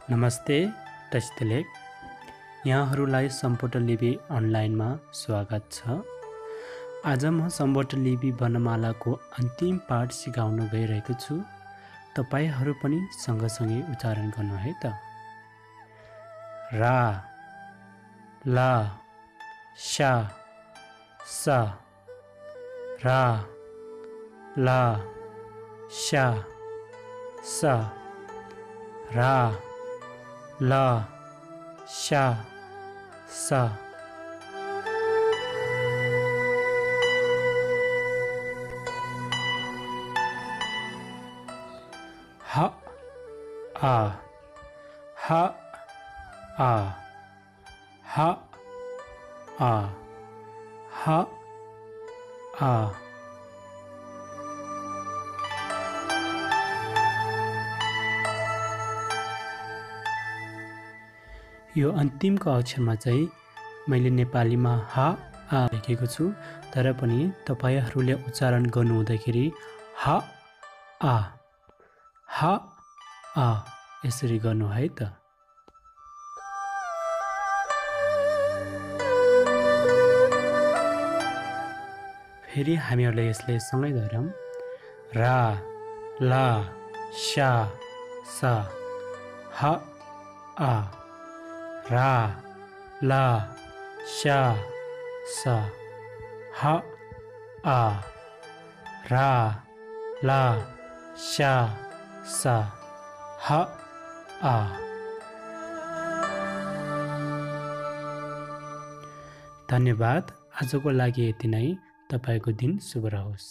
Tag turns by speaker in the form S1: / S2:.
S1: नमस्ते टेस्टलेक यहाँहरूलाई सम्पूर्ण लिपि अनलाइनमा स्वागत छ। आज म सम्पूर्ण लिपि वर्णमालाको अन्तिम पाठ सिकाउन गइरहेको छु। तपाईहरू पनि सँगसँगै उच्चारण गर्नु है त। रा, ला, शा, सा। रा, ला, शा, सा। रा, ला, शा, सा। ह आ, ह आ, ह आ, ह आ। यो अन्तिमको अक्षरमा चाहिँ मैले नेपालीमा ह आ लेखेको छु, तर पनि तपाईहरूले उच्चारण गर्नु हुँदाखेरि ह आ, ह आ यसरी गर्नु है त। फेरि हामीहरूले यसले सँगै धरौँ। रा, ला, शा, सा। ह आ। रा, ला, शा, सा। ह आ। रा, ला, शा, सा। ह आ। धन्यवाद। आजको लागि यति नै। तपाईको दिन शुभ रहोस्।